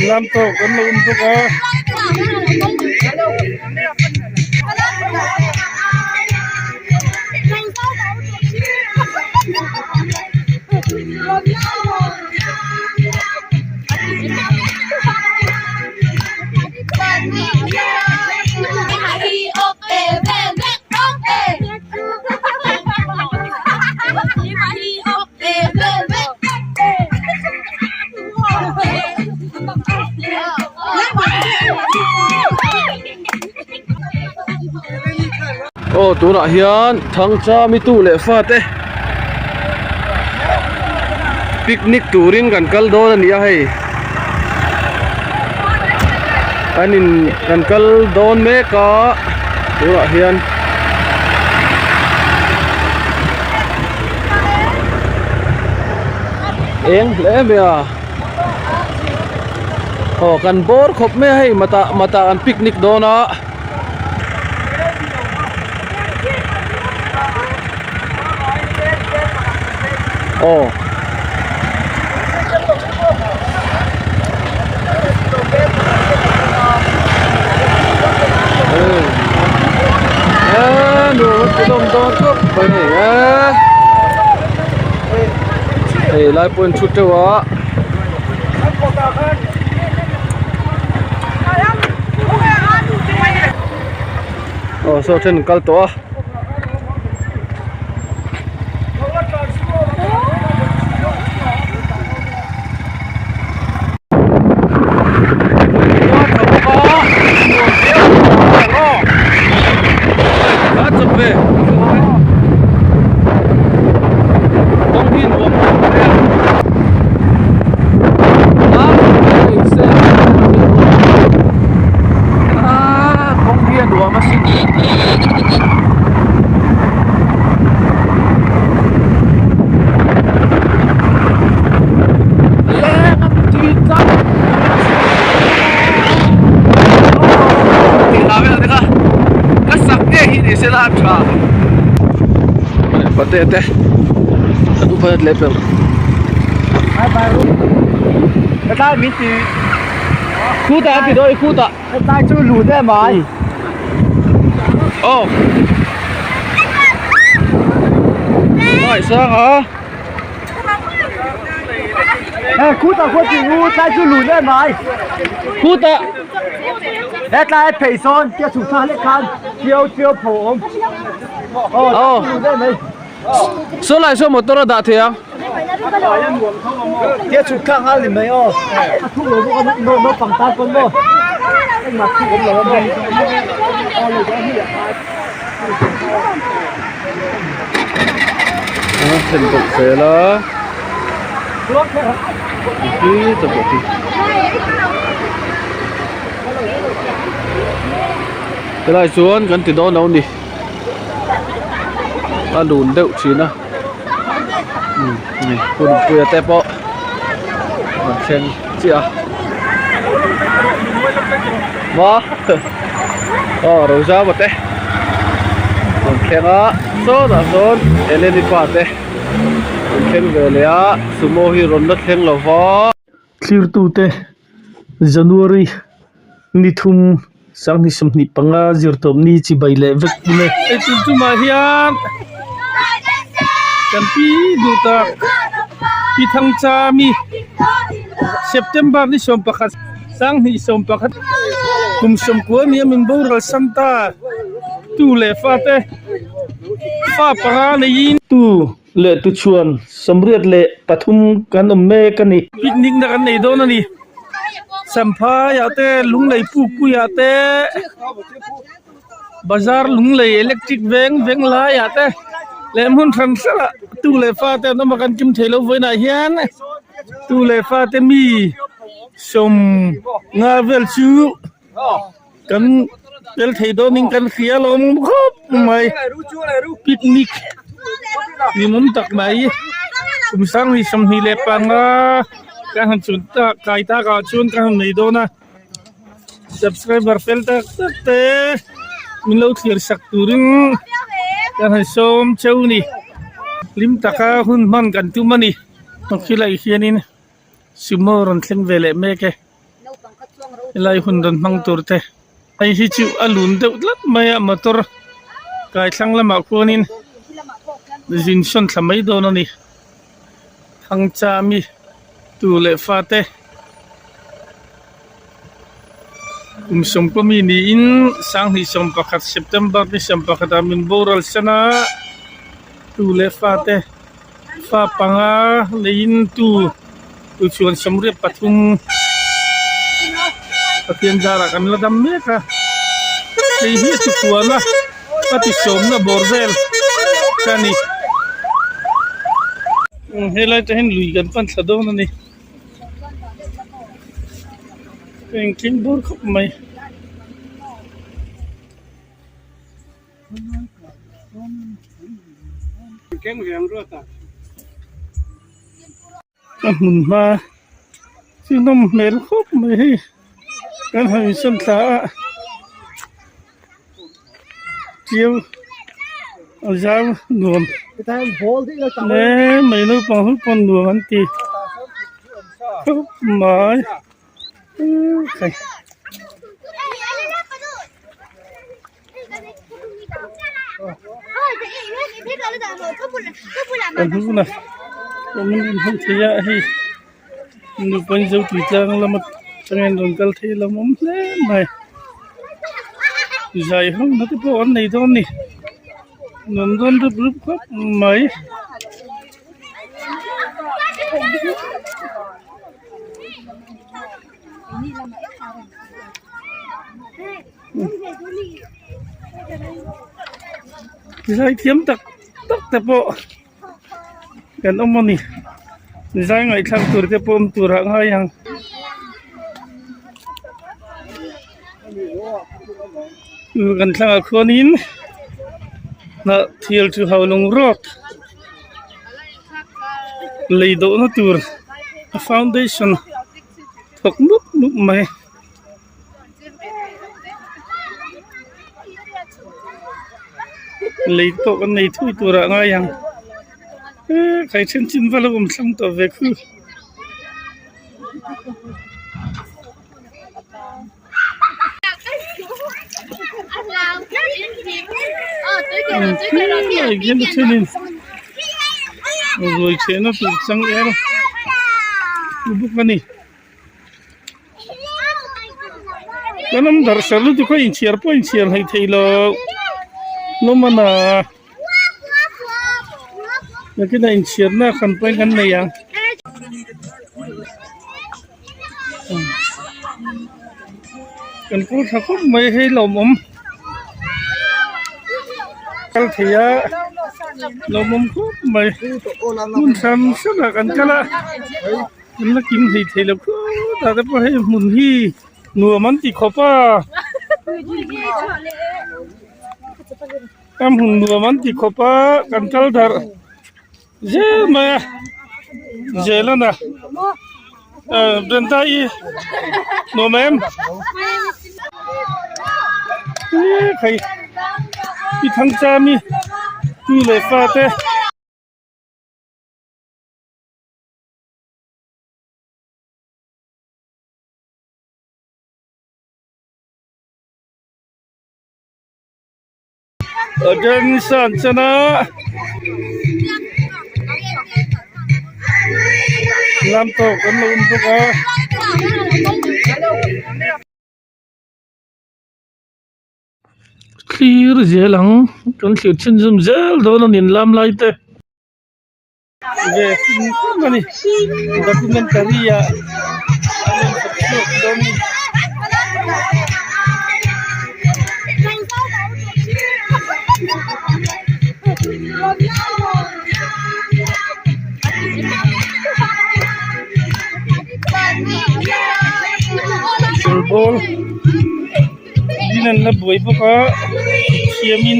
Lam tawk an lo awm bawk a. Aw tunah hian Thangchami tu leh fate picnic turin kan kal dawn a ni a hei an in kan kal dawn mek a tunah hian. Eng hle mai a aw kan bawr khawp mai a hei matah matah an picnic dawn a. Aw. Hei lai pawh in thu teuh a. Aw saw then an kal tawh a. Pate te a duh phat leh pel khutah a ti dawn khutah Hetlai chu lut em ai. Aw. Ai sang a. He khutah khuan ti ngu tlai chu lut em ai. Khutah. Hetlai phei sawn tia chhuk thla hlek khan chiau chiau pho awm. Aw. Lut em mai. Saw lai saw motor a dah thei ang. Tia chhuk thla nghal ni mai aw. A thuk lo bawk a naupang tan pawn maw. Engmah thuk awm lo a maw. Aw lei dawn hi a. A then bawk zel a. Khi ta pawh khi. Helai chuan kan ti dawn lo ni. A lun deuh thin a umm hei hunpuia te pawh an thleng chiah a maw aw Rozama te an thleng a sawtah sawn Eleni pa te an thleng ve leh a sumo hi rawn la thleng lo va. Thlirtute January ni thum sanghnih 25 zirtawpni chibai leh vek bul e. Hei tun tumah hian kan pi duh tak Pi Thangchami September ni 11 sanghnih 11 kum 90 nia min boral santa tu leh fate fa panga neiin tu leh tuchhuan 83 kan awm mek a ni. Picnic na kan nei dawn a ni. Champhai ah te Lunglei Pukpui ah te Bazar Lunglei Electric veng veng lai ah te leh hmun hran hran ah tu leh fa te an awm a kan kim thei lo vawiinah hian tu leh fa te mi sawm nga vel chu kan tel thei dawnin kan hria lo awm khawp mai picnic ni awm tak mai kum sanghnih 25 kan han chun tak kai tak ah chuan kan han nei dawn a. Subscriber fel tak tak te min lo thlir sak turin kan han sawm cheu a ni. Hlim taka hun hman kan tum a ni. Khilai hianin sumo rawn thleng ve leh mek e. Helai hun rawn hmang tur te hei hi chu a lun deuh tlat mai a motor kai thlang lamah khuanin zin sawn thla mai dawn a ni Thangchami tu leh fate kum sawmkaw mi niin sanghnih 11 September ni 11 ah min boral san a tu leh fate. Fa panga neiin tu tu chuan 83 Pathian zarah kan la dam mek a, hei hi a chukhuan a, a tisawmna bawr vel ka ni. Helai te hian lui kan pan thla dawn a ni, engkim bur khawp mai. A hmun hma chu nawm hmel khawp mai hei kan han insawn thla a chiu a zau nuam hle mai naupang ho pawn nuam an ti khawp mai. Kan hnung a awm in hmuh theih a hei nupa in zo tui tlang lama atangin rawn kal thei lam awm hle mai zai ho na te pawh an nei dawn a ni nuam dawn rup rup khawp mai. Zai thiam tak tak te pawh kan awm a ni zai ngaihthlak tur te pawh awm tur ah ngai ang. Kan thlangah khuanin hnah thial chu haulawng rawt lei dawhna tur a foundation thawk mup mup mai. Lei pawh kan nei thui turah ngai ang eee kai then chin va lo awm thlang tawh ve khu. Ruai chhehna tur chang er bawk a ni. Kan awm darh ser lutuk a inchhiar pawh inchhiar hleih theih loh lawm a na nakinah inchhiarna kan pawhin kan nei ang. Kan kawr tha khawp mai hei lawmawm kal thei a lawmawm khawp mai hmun hran hran ah kan kal a kan la kim hlei thei lo khawp a te pawh hei hmun hi nuam an ti khawp a a hmun nuam an ti khawp a kan kal darh. Zel mai a zel a na Brenda i nuam em hei i thang chami tu leh fa te. Attention chana lam tawk an lo awm bawk a. Thlir zel ang kan thlir chhunzawm zel dawn a ni lam lai te. Ve hrim hrim a ni documentary ah an rawn chhawp chhuak dawn a ni. Football din an la buai bawk a thiamin.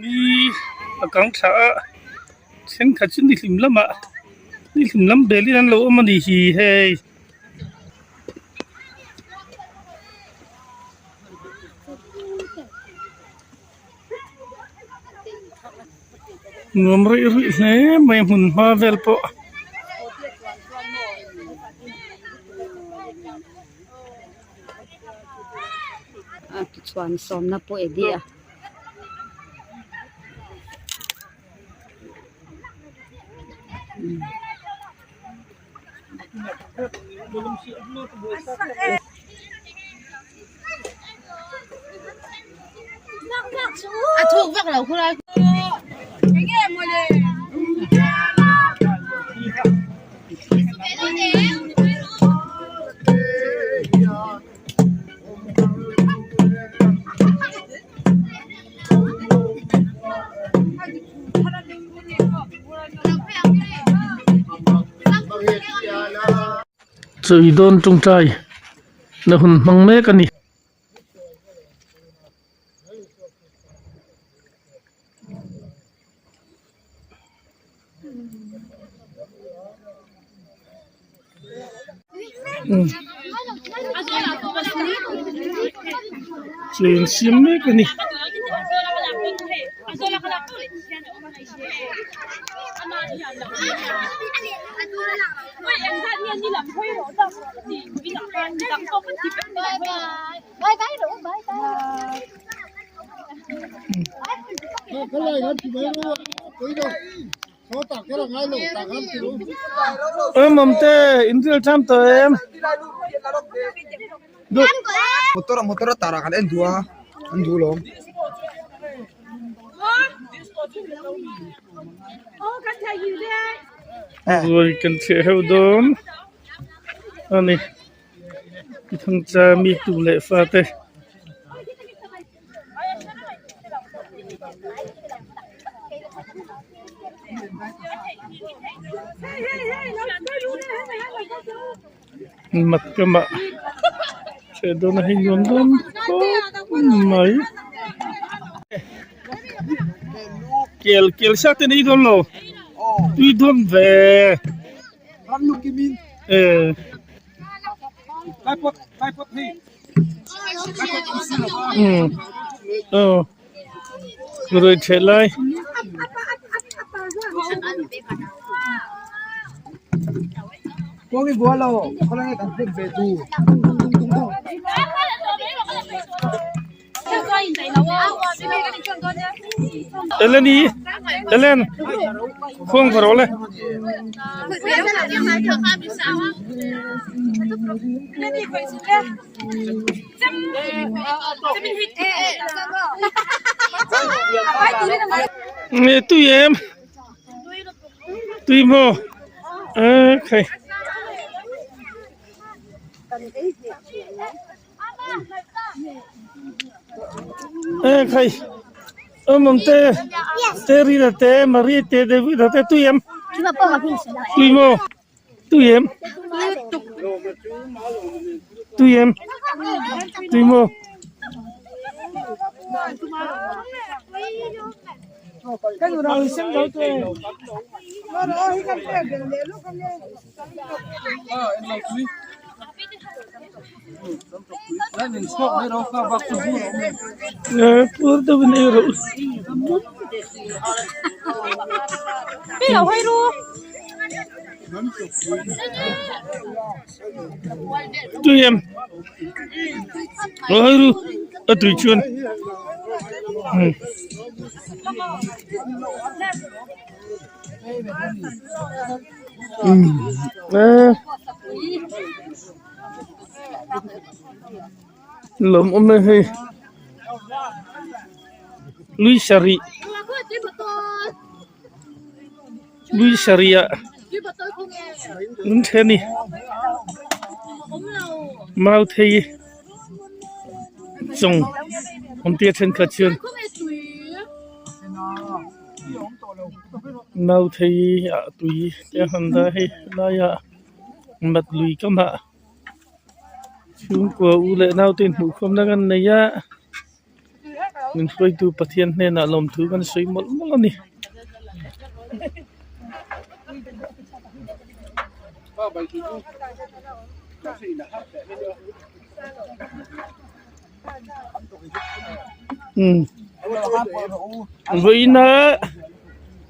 Ni a kang thla a thenkhat chu ni hlim lamah ni hlim lam belin an lo awm a ni hi hei. Nuam rih rih hle mai a hmun hma vel pawh. A tichuan sawmna pawh e di a. A thuk vak lo khulai. Chawi dawn tawngtai na hun hmang mek a ni. Chaw an siam mek a ni. Ơ mầm te in ril tham tawh em Motor a motor a tar ah kan en duh a an duh lawm. Ruai kan chheh heuh dawn a ni thangcha mi tu leh fa te. Mat ka mah chheh dawn a hei nuam dawn khawp mai kel kel sa te nei dawn lo tui dawn ve eh. Aw ruai ṭheh lai. Eleni Elen khuang va rawh le. Nge tui em tui maw a khai. Ê khai ôm ông tê tê ri là tê Marie tê David là tê tui em tui mô tui em tui em tui mô Pur deuh in ei rawh tui em hawi ru a tui chuan. Lawm awm e hei lui sarih lui sarih ah an then a ni mau thei chawng awm tir thenkhat chuan. Nauthei ah tui te a han dah a hei helaiah mat lui kam ah. Chhungkua u leh naute inhmuhkhawmna kan nei a, min hruaitu Pathian hnenah lawmthu kan sawi mawlh mawlh a ni. Vawiina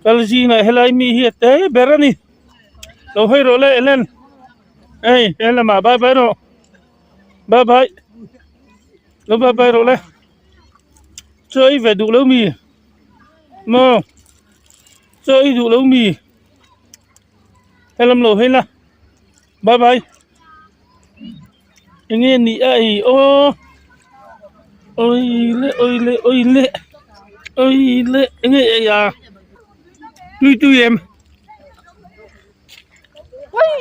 kal zingah helai mi hi a te ber a ni lo hawi rawh le Ellen hei he lamah bye bye rawh bye bye lo bye bye rawh le chaw ei ve duh lo mi maw chaw ei duh lo mi helam lo hawi la bye bye. Enge ni a ei aw awile awile awile awile enge ei a tui tui em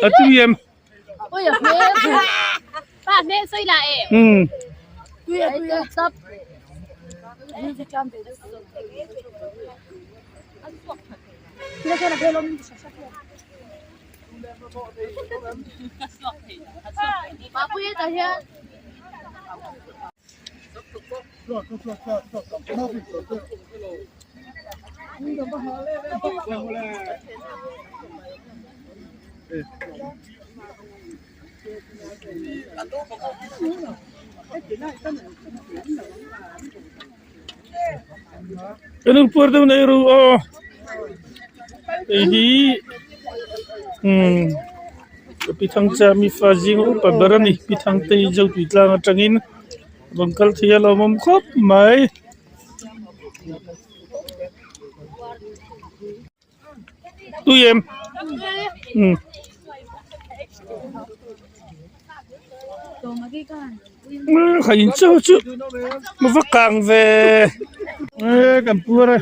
a tui em um Kan in puar deuh nei ru aw hei hi umm pi thangcha mi fa zing upa ber a ni pi thangte hi zo tui tlang atangin rawn kal thei a lawmawm khawp mai. Tui em umm kha in chu chu ma va kang ve e kan puar e.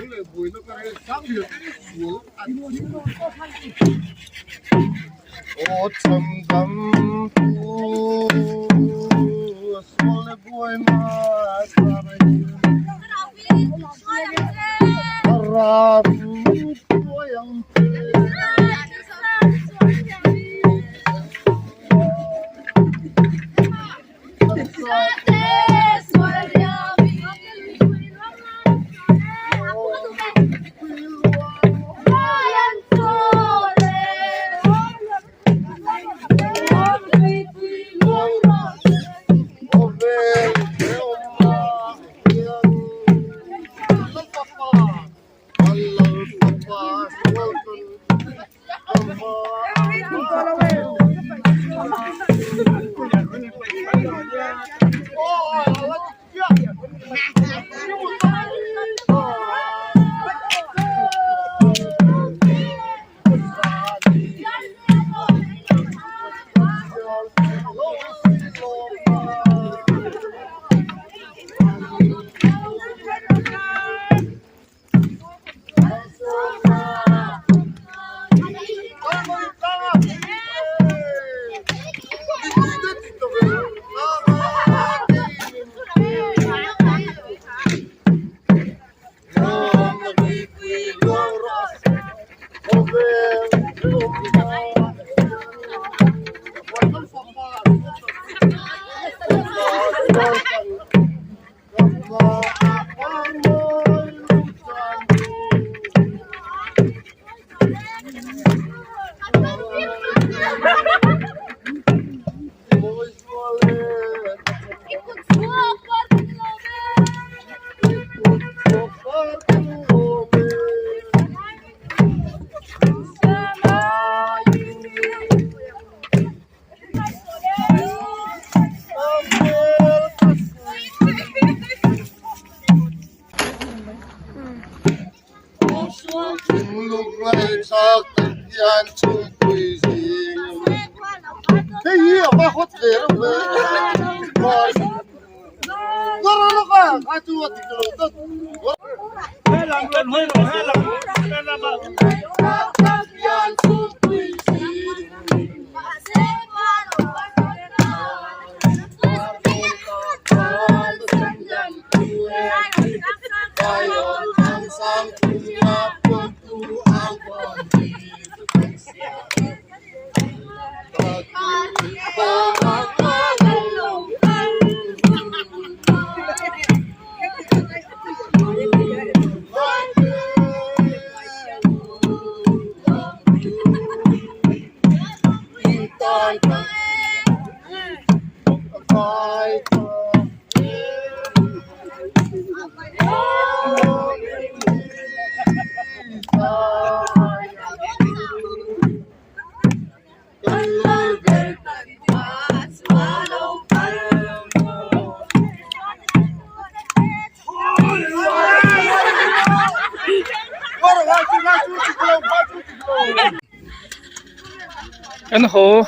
Kan haw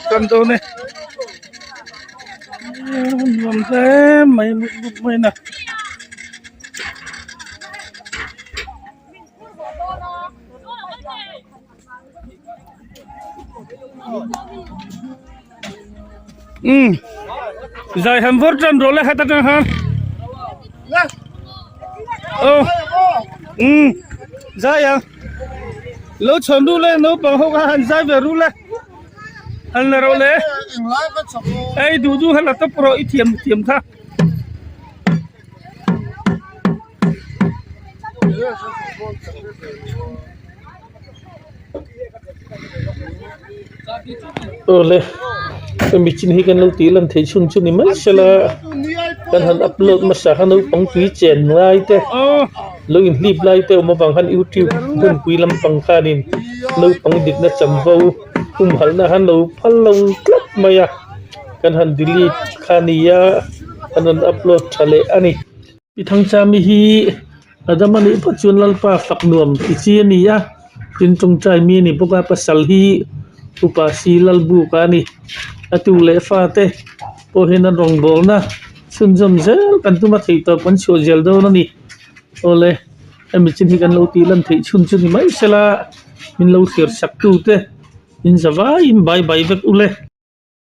kan dawn e nuam hle mai mut mut mai na. Um zai han vawr tan rawh le khat atang khan oh um zai ang lo chhawn ru le naupang ho kha han zai ve ru le han la rawh le ei duh duh kha la tawp rawh i thiam thiam kha. Awle hemi chin hi kan lo tih lan theih chhun chu ni mai sela kan han upload hmasa kha naupang tui chen lai te lo inhlip lai te awm avang khan youtube hunpui lampang khanin naupang dikna chanvo humhalhna khan lo phal lo tlat mai a kan han delete kha a ni a kan rawn upload tha leh a ni. Pi Thangchami hi Adam a nih phawt chuan Lalpa fak nuam ti chi a ni a, tin tawngtai mi a ni bawk a, pasal hi upa si Lalbuka a ni. A tu leh fate pawh hian an rawngbawlna chhunzawm zel kan tum a theih tawp kan chhuah zel dawn a ni. Awle hemi chin hi kan lo tih lan theih chhun chu ni mai sela min lo thlir sak tute in zavaiin bye bye vek ule.